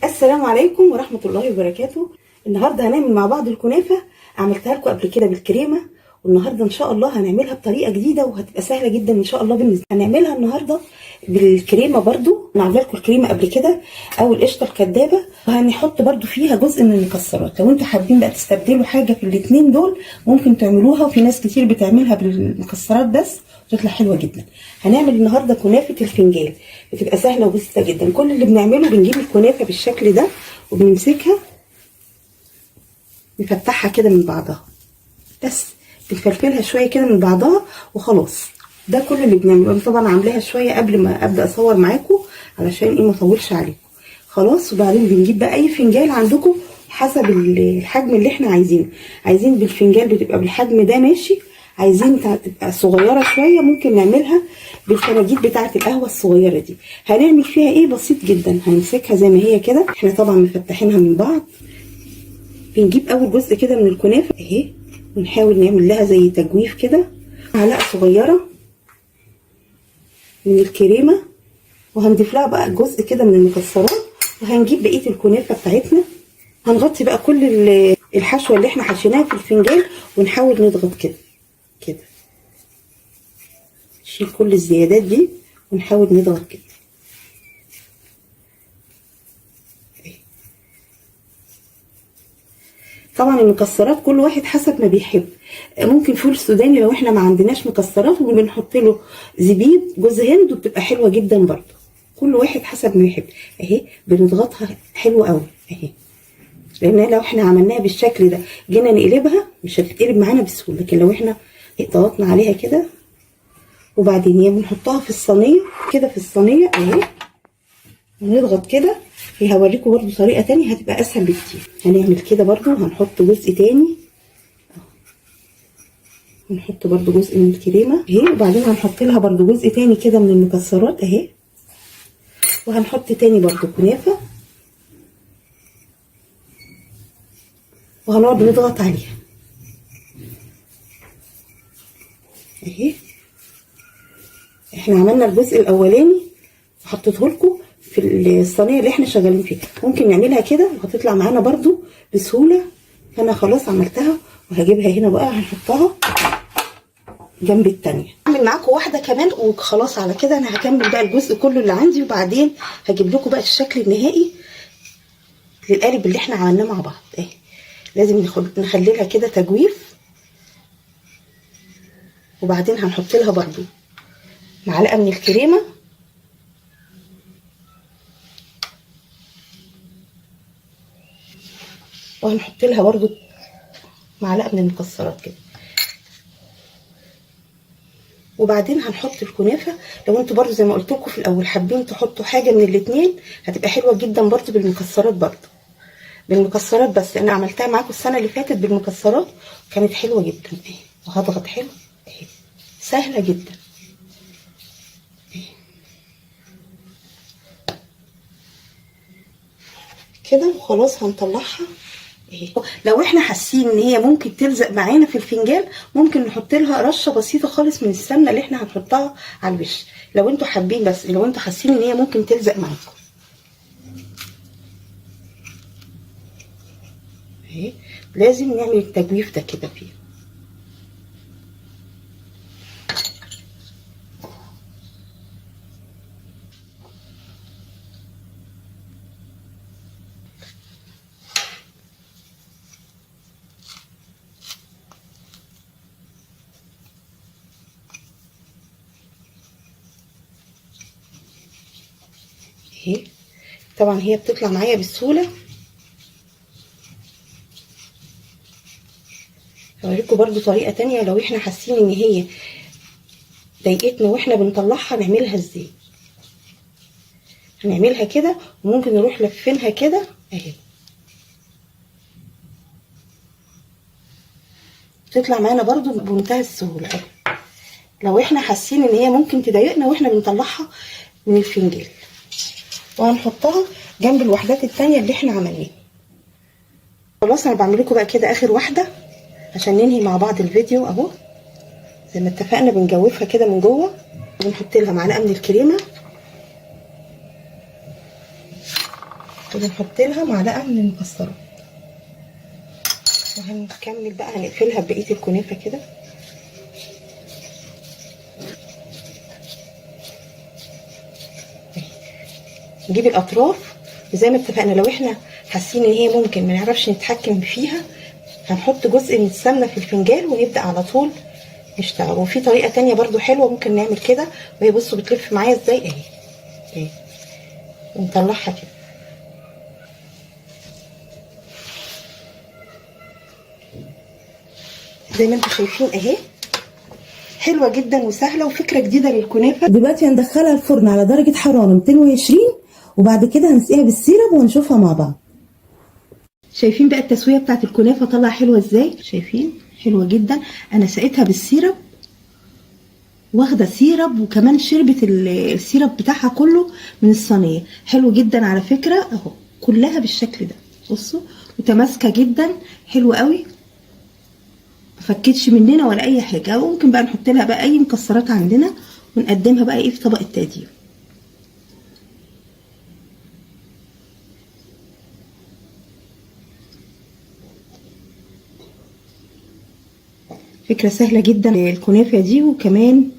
السلام عليكم ورحمة الله وبركاته. النهاردة هنعمل مع بعض الكنافة، عملتها لكم قبل كده بالكريمة، والنهاردة ان شاء الله هنعملها بطريقة جديدة وهتبقى سهلة جدا ان شاء الله. بالنسبة هنعملها النهاردة بالكريمة، برضو انا عامله لكم الكريمة قبل كده او القشطة الكدابة، وهنحط برضو فيها جزء من المكسرات. لو انتوا حابين بقى تستبدلوا حاجة في الاتنين دول ممكن تعملوها، وفي ناس كتير بتعملها بالمكسرات بس وتطلع حلوة جدا. هنعمل النهاردة كنافة الفنجال، بتبقى سهلة وبسيطة جدا. كل اللي بنعمله بنجيب الكنافة بالشكل ده وبنمسكها نفتحها كده من بعضها، بس بنفلفلها شوية كده من بعضها وخلاص. ده كل اللي بنعمله. انا طبعا عاملاها شوية قبل ما ابدا اصور معاكم علشان ايه ما اطولش عليكم. خلاص، وبعدين بنجيب بقى اي فنجان عندكم حسب الحجم اللي احنا عايزينه. عايزين بالفنجان بتبقى بالحجم ده ماشي، عايزين تبقى صغيرة شوية ممكن نعملها بالفناجيل بتاعه القهوة الصغيرة دي. هنعمل فيها ايه؟ بسيط جدا، هنمسكها زي ما هي كده، احنا طبعا مفتحينها من بعض. بنجيب اول جزء كده من الكنافه اهي، ونحاول نعمل لها زي تجويف كده، معلقه صغيرة من الكريمة، وهنضيف لها بقى جزء كده من المكسرات، وهنجيب بقية الكنافه بتاعتنا. هنغطي بقى كل الحشوه اللي احنا حشيناها في الفنجان، ونحاول نضغط كده كده، نشيل كل الزيادات دي ونحاول نضغط كده. طبعا المكسرات كل واحد حسب ما بيحب، ممكن فول سوداني لو احنا ما عندناش مكسرات، وبنحط له زبيب جوز هند وبتبقى حلوة جدا برضو. كل واحد حسب ما يحب. اهي بنضغطها حلو قوي اهي، لان لو احنا عملناها بالشكل ده جينا نقلبها مش هتتقلب معانا بسهولة، لكن لو احنا ضغطنا عليها كده وبعدين يا بنحطها في الصينية كده، في الصينية اهي، ونضغط كده. هوريكم برضو طريقه تانية هتبقى اسهل بكتير. هنعمل كده برضو، هنحط جزء تاني، هنحط برضو جزء من الكريمة اهي، وبعدين هنحط لها برضو جزء تاني كده من المكسرات اهي، وهنحط تاني برضو كنافه، وهنقعد نضغط عليها اهي. احنا عملنا الجزء الاولاني وحطيته لكم في الصينية اللي احنا شغالين فيها، ممكن نعملها كده وهتطلع معانا برضو بسهولة. فانا خلاص عملتها وهجيبها هنا بقى، هنحطها جنب التانية. اعمل معاكم واحدة كمان وخلاص. على كده انا هكمل بقى الجزء كله اللي عندي، وبعدين هجيب لكم بقى الشكل النهائي للقالب اللي احنا عملناه مع بعض اهي. لازم نخلي لها كده تجويف، وبعدين هنحط لها برضو معلقه من الكريمة، وهنحط لها برضو معلقه من المكسرات كده، وبعدين هنحط الكنافه. لو انتوا برضو زي ما قلت لكم في الاول حابين تحطوا حاجة من الاتنين هتبقى حلوة جدا برضو بالمكسرات، برضو بالمكسرات بس. انا عملتها معاكم السنة اللي فاتت بالمكسرات كانت حلوة جدا اهي. وهضغط حلو اهي، سهلة جدا كده. وخلاص هنطلعها اهي. لو احنا حاسين ان هي ممكن تلزق معانا في الفنجان ممكن نحط لها رشه بسيطة خالص من السمنة اللي احنا هنحطها على الوش، لو انتوا حابين، بس لو انتوا حاسين ان هي ممكن تلزق معاكم اهي. لازم نعمل التجويف ده كده فيها. اهي طبعا هي بتطلع معايا بسهولة. هوريكم برضو طريقه تانية لو احنا حاسين ان هي ضايقتنا واحنا بنطلعها نعملها ازاي. هنعملها كده وممكن نروح لفينها كده اهي، تطلع معانا برضو بمنتهى السهولة اهي. لو احنا حاسين ان هي ممكن تضايقنا واحنا بنطلعها من الفنجان. وهنحطها جنب الوحدات التانية اللي احنا عملناها. خلاص انا بعمل لكم بقى كده اخر واحدة عشان ننهي مع بعض الفيديو اهو. زي ما اتفقنا بنجوفها كده من جوه، ونحط لها معلقة من الكريمة. وبنحط لها معلقه من المكسرات. وهنكمل بقى هنقفلها ببقية الكنافه كده. نجيب الاطراف زي ما اتفقنا، لو احنا حاسين ان هي ممكن ما نعرفش نتحكم فيها هنحط جزء من السمنة في الفنجان ونبدا على طول نشتغل. وفي طريقه تانية برضو حلوة ممكن نعمل كده، وهي بصوا بتلف معايا ازاي اهي اهي، ونطلعها كده. زي ما انتم شايفين اهي، حلوة جدا وسهلة وفكره جديدة للكنافه. دلوقتي هندخلها الفرن على درجه حرارة 220، وبعد كده هنسقيها بالسيرب ونشوفها مع بعض. شايفين بقى التسوية بتاعت الكنافه طالعه حلوة ازاي؟ شايفين حلوة جدا. انا سقيتها بال syrup، واخده syrup وكمان شربت ال syrup بتاعها كله من الصينية. حلو جدا على فكرة اهو، كلها بالشكل ده بصوا، متماسكة جدا، حلوة قوي، ما فكتش مننا ولا اي حاجة. وممكن بقى نحط لها بقى اي مكسرات عندنا ونقدمها بقى ايه في طبق التقديم. فكرة سهلة جدا الكنافة دي، وكمان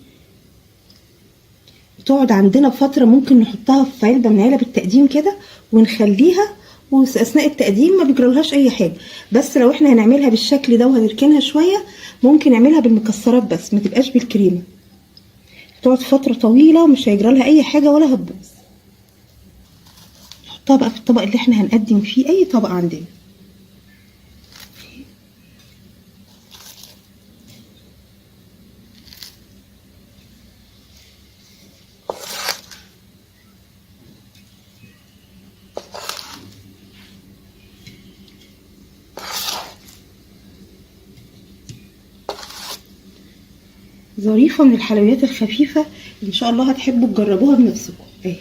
بتقعد عندنا فترة، ممكن نحطها في علبة من علب التقديم كده ونخليها، واثناء التقديم ما بيجرالهاش اي حاجة. بس لو احنا هنعملها بالشكل ده وهنركنها شوية، ممكن نعملها بالمكسرات بس، ما تبقاش بالكريمة، تقعد فترة طويلة ومش هيجرالها اي حاجة ولا هتبوظ. نحطها بقى في الطبق اللي احنا هنقدم فيه، اي طبق عندنا. ظريفة من الحلويات الخفيفة، ان شاء الله هتحبوا تجربوها بنفسكم. اهي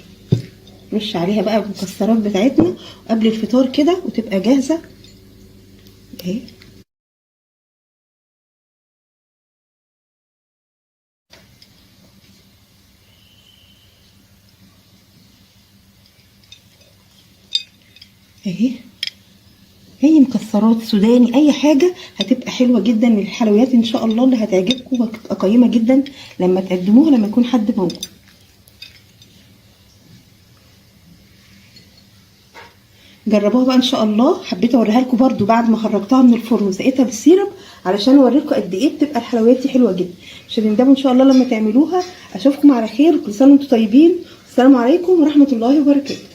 نرش عليها بقى المكسرات بتاعتنا قبل الفطار كده وتبقى جاهزة اهي. اهي اي مكسرات سوداني اي حاجة هتبقى حلوة جدا من الحلويات ان شاء الله اللي هتعجبكم وهتبقى قيمة جدا لما تقدموها لما يكون حد موجود. جربوها بقى ان شاء الله. حبيت اوريها لكم برده بعد ما خرجتها من الفرن وسقيتها بالسيرب علشان اوريكم قد ايه بتبقى الحلويات دي حلوة جدا. مش هتندموا ان شاء الله لما تعملوها. اشوفكم على خير، كل سنة وانتم طيبين. السلام عليكم ورحمة الله وبركاته.